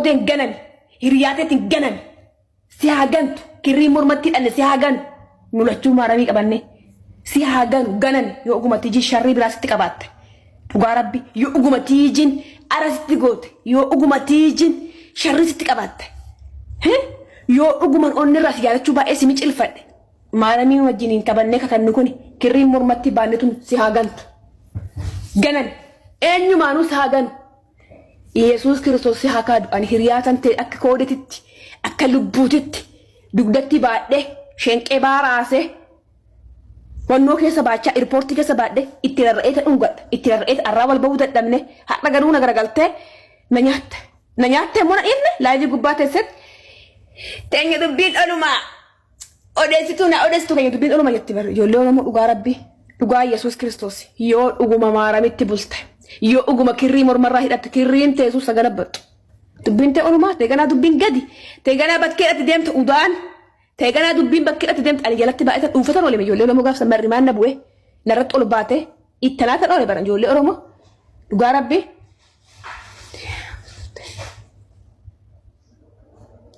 Koodeen ganami. Hiriyaa teetiin ganami. Si haa gantu. Kirrii mormatti hidhanne si haa ganu. Nu lachuu maaramii qabanne. Si haa ganu ganami yoo dhuguma tiijii sharrii biraa sitti qabaatte. Dhugaa rabbi yoo dhuguma tiijiin ara sitti goote yoo dhuguma tiijiin sharrii sitti qabaatte. Yoo dhuguman onnirraa si jaalachuu baay'ee si micilfadhe. Maaramii wajjiniin qabannee kakannu kuni kirriin mormatti baanne tun si haa gantu. Ganami. Eenyumaanuu si haa ganu. Iyesuus Kiristoos si haa kaadu. Ani hiriyaa tan ta'e akka koodetitti, akka lubbuutitti dugdatti baadhee, shenqee baaraasee, wannoo keessa baachaa, irpoortii keessa baadhee, itti rarra'ee ta dhungadha, itti rarra'ee ta arraa wal bahuu dadhabne, har'a garuu na garagaltee na nyaatte. Na nyaattee immoo na dhiifne laayivii gubbaa teessetti teenya dubbiin olumaa. Odeessituu na odeessituu keenya dubbiin oluma jetti bar ijoollee Oromoo dhugaa rabbii dhugaa Yesuus Kiristoos yoo dhuguma maaramitti bulte yoo dhuguma kirrii mormarraa hidhatte kirriin teessuu sagala baxxu dubbiin tee olumaa teeganaa dubbiin gadi teeganaa bakkeedhatti deemte udaan teeganaa dubbiin bakkeedhatti deemte ani jalatti baay'ata dhuunfatan ooleme ijoollee Oromoo gaafsa marrimaan na bu'e narratti ol baate ittalaatan oole bara ijoollee Oromoo dhugaa rabbii.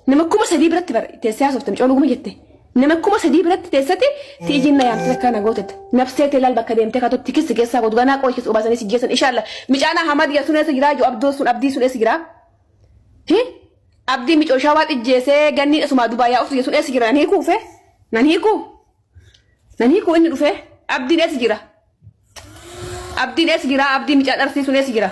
Nama 3000 biratti bara teessee haasofte mucaan dhuguma jette. Nama 3000 biratti teessatti tiijiin na yaamte takka na gootette. Nafsee tee laal bakka deemtee kaatu tikissi keessaa gootu ganaa qooyi keessa obaasanii si geessan inshaalla. Micaan Ahmad yaa sun eessa jiraa jiru abdoo sun abdii sun eessa jiraa? Hi? Abdii micoo shawaa xijjeesee gannii asumaa dubaa yaa oftu sun eessa jira nan hiikuu fe? Nan hiikuu? Nan hiikuu inni dhufee? Abdiin eessa jira? Abdiin eessa jira? Abdiin micaan arsii sun eessa jira?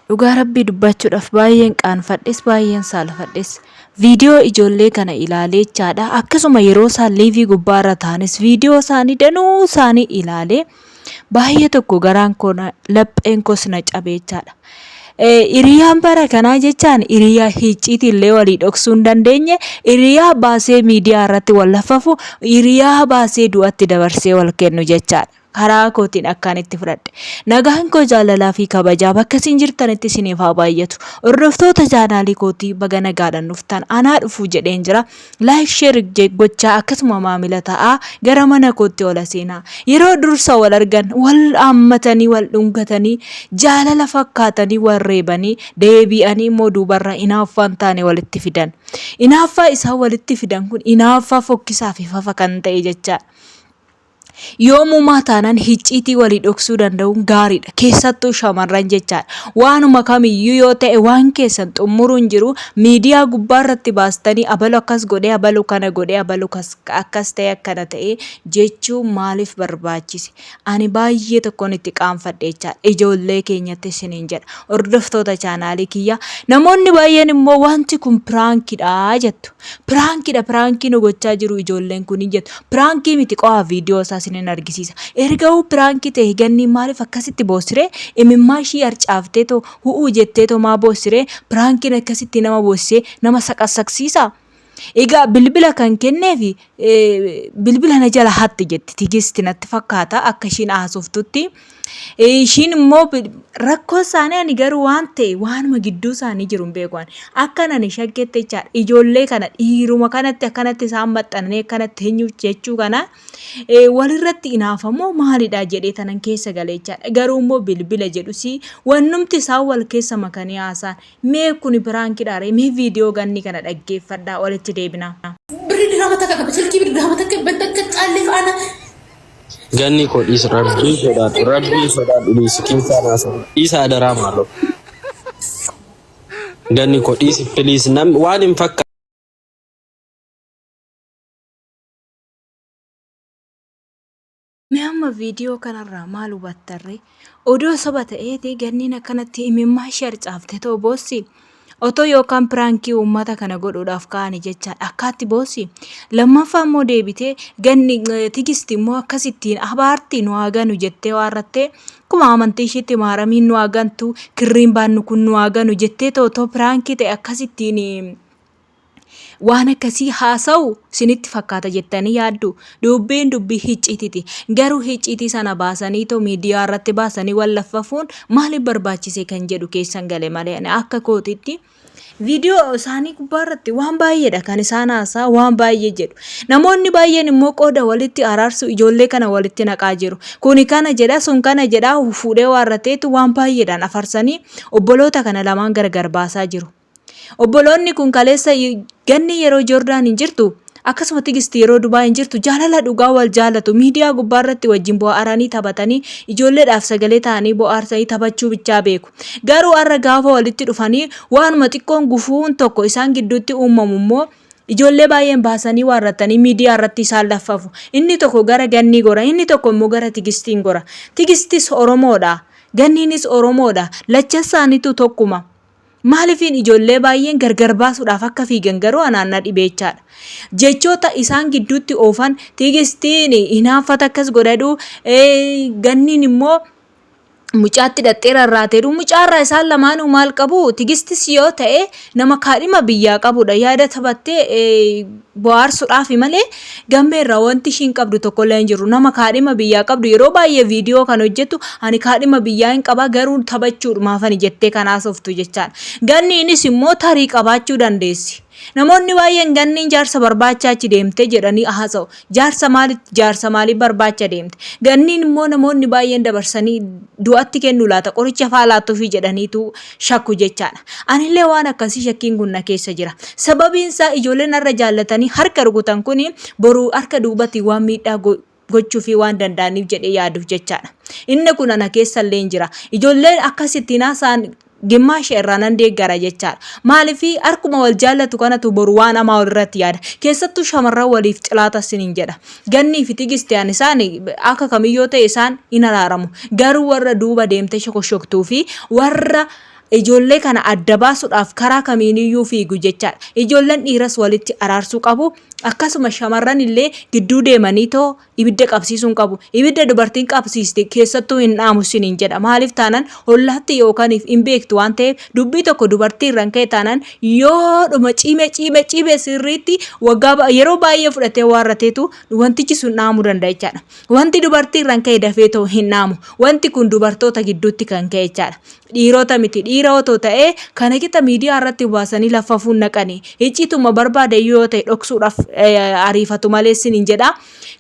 Dhugaa rabbii dubbachuudhaaf baay'een qaanfadhes baay'een saalfadhes. Viidiyoo ijoollee kana ilaalee jechaadha. Akkasuma yeroo isaan liivii gubbaarra ta'anis viidiyoo isaanii danuu isaanii ilaalee baay'ee tokko garaan koo lapheen koos na cabe jechaadha. Hiriyaan bara kanaa jechaan hiriyaa hicciitii illee walii dhoksuu hin dandeenye, hiriyaa baasee miidiyaa irratti wal lafafu, hiriyaa baasee du'atti dabarsee wal kennu jechaadha. Karaa kootiin akkaan itti fudhadhe. Nagaan koo jaalalaa fi kabajaa bakka isin jirtanitti isiniif haa baay'atu. Hordoftoota chaanaalii kootii baga nagaadhaan dhuftan anaa dhufuu jedheen jira. Like share gochaa akkasuma maamila ta'aa gara mana kootti ola seenaa. Yeroo dursa wal argan wal haammatanii wal dhungatanii jaalala fakkaatanii wal reebanii deebi'anii immoo duubarra inaaffaa hin taane walitti fidan. Inaaffaa isaan walitti fidan kun inaaffaa fokkisaa fi fafa kan ta'e jechaadha. Yoomumaa taanaan hicciitii walii dhoksuu danda'uun gaariidha. Keessattuu shamarran jechaadha. Waanuma kamiyyuu yoo ta'e waan keessan xumuruun jiru miidiyaa gubbaa irratti baastanii abalu akkas godhee abalu kana godhee abalu akkas ta'e akkana ta'e jechuun maaliif barbaachise? Ani baay'ee tokkoon itti qaanfadhe jechaadha. Ijoollee keenyatti isiniin jedha. Hordoftoota chaanaalii kiyyaa. Namoonni baay'een immoo wanti kun piraankidha jettu. Piraankidha piraankii nu gochaa jiru ijoolleen kun jettu. Piraankii miti qo'aa viidiyoo isaa isinin argisiisa. Erga uu piraankii ta'e ganniin maaliif akkasitti boossiree imimmaa ishii harcaaftee too hu'uu jettee too maa boossiree piraankiin akkasitti nama boossisee nama saqassaqsiisaa? Egaa bilbila kan kenneefi bilbila na jala hatte jetti Tigisti natti fakkaata akka ishiin haasoftutti. Ishiin immoo rakkoo isaanii ani garuu waan ta'e waanuma gidduu isaanii jiru hin beeku ani. Akkan ani shakketti jechaadha. Ijoollee kana dhiiruma kanatti akkanatti isaan maxxananii akkanatti eenyu jechuu kana walirratti inaafamoo maalidha jedhee tanan keessa galee jechaadha. Garuu immoo bilbila jedhusi wannumti isaan wal keessa makanii haasa'an mee kuni piraankidhaa ree mee viidiyoo ganni kana dhaggeeffadhaa walitti deebinaa. Birri dirhama takka qaba silkii birri dirhama takka bakka caallee faana. Ganni koo dhiisi rabbii sodaadhu rabbii sodaadhu dhiisi keessaa naasa dhiisa adaraa maaloo. Ganni koo dhiisi please nam waan hin fakkaanne. Mee amma viidiyoo kanarraa maal hubattarree? Odoo soba ta'eeti ganniin akkanatti imimmaan ishee harcaafte too boossi. Otoo yookaan piraankii uummata kana godhuudhaaf ka'ani jechaadha. Akkaatti boossi. Lammaffaa immoo deebitee ganni tigisti immoo akkasittiin abaarti nu haa ganu jettee waarrattee akkuma amantii ishiitti maaramiin nu haa gantu kirriin baannu kun nu haa ganu jettee too otoo piraankii ta'e akkasittiin Waan akkasii haasa'u isinitti fakkaata jettanii yaaddu? Dubbiin dubbii hicciititi. Garuu hicciitii sana baasaniitoo miidiyaa irratti baasanii wal laffafuun maaliif barbaachise kan jedhu keessan gale malee ani akka kootitti viidiyoo isaanii gubbaa irratti waan baay'eedha kan isaan haasaa waan baay'ee jedhu. Namoonni baay'een immoo qooda walitti araarsu ijoollee kana walitti naqaa jiru. Kuni kana jedha sun kana jedha fuudhee waarrateetu waan baay'eedhaan afarsanii obboloota kana lamaan gargar baasaa jiru. Obboloonni kun kaleessa ganni yeroo Joordaan hin jirtu akkasuma Tigisti yeroo Dubaay hin jirtu jaalala dhugaa wal jaalatu miidiyaa gubbaa irratti wajjin bo'aaranii taphatanii ijoolleedhaaf sagalee ta'anii bo'aarsanii taphachuu bichaa beeku. Garuu har'a gaafa walitti dhufanii waanuma xiqqoon gufuun tokko isaan gidduutti uumamu immoo ijoollee baay'een baasanii waarratanii miidiyaa irratti isaan laffafu. Inni tokko gara Gannii gora, inni tokko immoo gara Tigistiin gora. Tigistis Oromoodha. Ganniinis Oromoodha. Lachan isaaniitu tokkuma. Maalifiin ijoollee baay'een gargar baasuudhaaf akka fiigan garuu anaan na dhibe jechaadha. Jechoota isaan gidduutti oofan Tigistiin hinaaffata akkas godhadhu, Ganniin immoo mucaatti hidhattee rarraateedhu. Mucaarraa isaan lamaanuu maal qabu? Tigistis yoo ta'e nama kaadhima biyyaa qabudha. Yaada taphattee bohaarsuudhaafi malee gammeerraa wanti ishiin qabdu tokkollee hin jiru. Nama kaadhima biyyaa qabdu yeroo baay'ee viidiyoo kan hojjettu ani kaadhima biyyaa hin qaba garuu taphachuudhumaafani jettee kan haasoftu jechaadha. Ganniinis immoo tarii qabaachuu dandeessi. Namoonni baay'een ganniin jaarsa barbaacha achi deemte jedhanii haasa'u. Jaarsa maalitti jaarsa maaliif barbaacha deemte? Ganniin immoo namoonni baay'een dabarsanii du'atti kennu laata qoricha faa laattuufii jedhaniitu shakku jechaadha. Anillee waan akkasii shakkiin kun na keessa jira. Sababiin isaa ijoolleen har'a jaallatanii harka rukutan kun boru harka duubatti waan miidhaa gochuufii waan danda'aniif jedhee yaaduuf jechaadha. Inni kun ana keessa illee hin jira. Ijoolleen akkasittiin haasa'an gimmaasha irraa nan deeggara jechaadha. Maaliif harkuma wal jaallatu kanatu boru waan hamaa walirratti yaada. Keessattuu shamarran waliif xilaata sinin jedha. Gannii fi Tigisti an isaan akka kamiyyoo ta'e isaan hin araaramu. Garuu warra duuba deemtee shokoshoktuu fi warra ijoollee kana adda baasuudhaaf karaa kamiiniyyuu fiigu jechaadha. Ijoolleen dhiiras walitti araarsuu qabu. Akkasuma shamarran illee gidduu deemanii too ibidda qabsiisuu hin qabu. Ibidda dubartiin qabsiiste keessattuu hin dhaamu siniin jedha. Maaliif taanan hollaatti yookaan hin beektu waan ta'eef dubbii tokko dubartii irraan ka'e taanan yoodhuma cime cime cime sirriitti waggaa yeroo baay'ee fudhatee waarrateetu wantichi sun dhaamuu danda'a jechaadha. Wanti dubartii irraan ka'e dafee ta'u hin dhaamu. Wanti kun dubartoota gidduutti kan ka'e jechaadha. Dhiirota miti. Dhiira otoo ta'ee kana qixa miidiyaa irratti baasanii laffafuun naqani. Icciituma barbaade yoo ta'e dhoksuudhaaf ariifatu malee sinin jedha.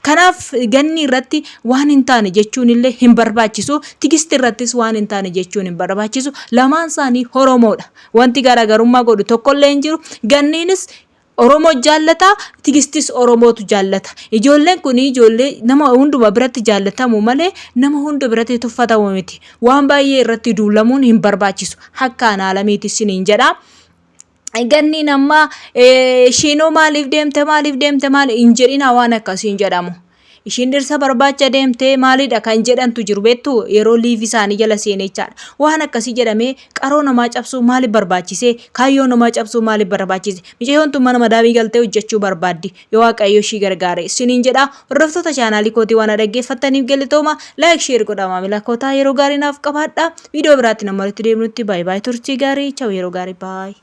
Kanaaf ganni irratti waan hin taane jechuun illee hin barbaachisu. Tigisti irrattis waan hin taane jechuun hin barbaachisu. Lamaan isaanii Oromoodha. Wanti garaagarummaa godhu tokkollee hin jiru. Ganniinis Oromoo jaallata, Tigistis Oromootu jaallata. Ijoolleen kun ijoollee nama hunduma biratti jaallatamu malee nama hunda biratti tuffatamu miti. Waan baay'ee irratti duulamuun hin barbaachisu. Akka anaalamiiti siniin jedha. Ganniin amma ishiinoo maaliif deemte maaliif deemte maaliif hin jedhina waan akkasii hin jedhamu. Ishiin dhirsa barbaacha deemtee maalidha kan jedhantu jiru beektu yeroo liivi isaanii jala seenee jechaadha. Waan akkasii jedhamee qaroo namaa cabsuu maaliif barbaachisee kaayyoo namaa cabsuu maaliif barbaachise micayyoon tun mana madaamii galtee hojjechuu barbaaddi yoo waaqayyo ishii gargaare isiniin jedha hordoftoota chaanaalii kootii waan na dhaggeeffattaniif galatooma like share godhaa maamila kootaa yeroo gaarii naaf qabaadha viidiyoo biraatti nama walitti deemnutti baay baay turtii gaarii chaw yeroo gaarii baay.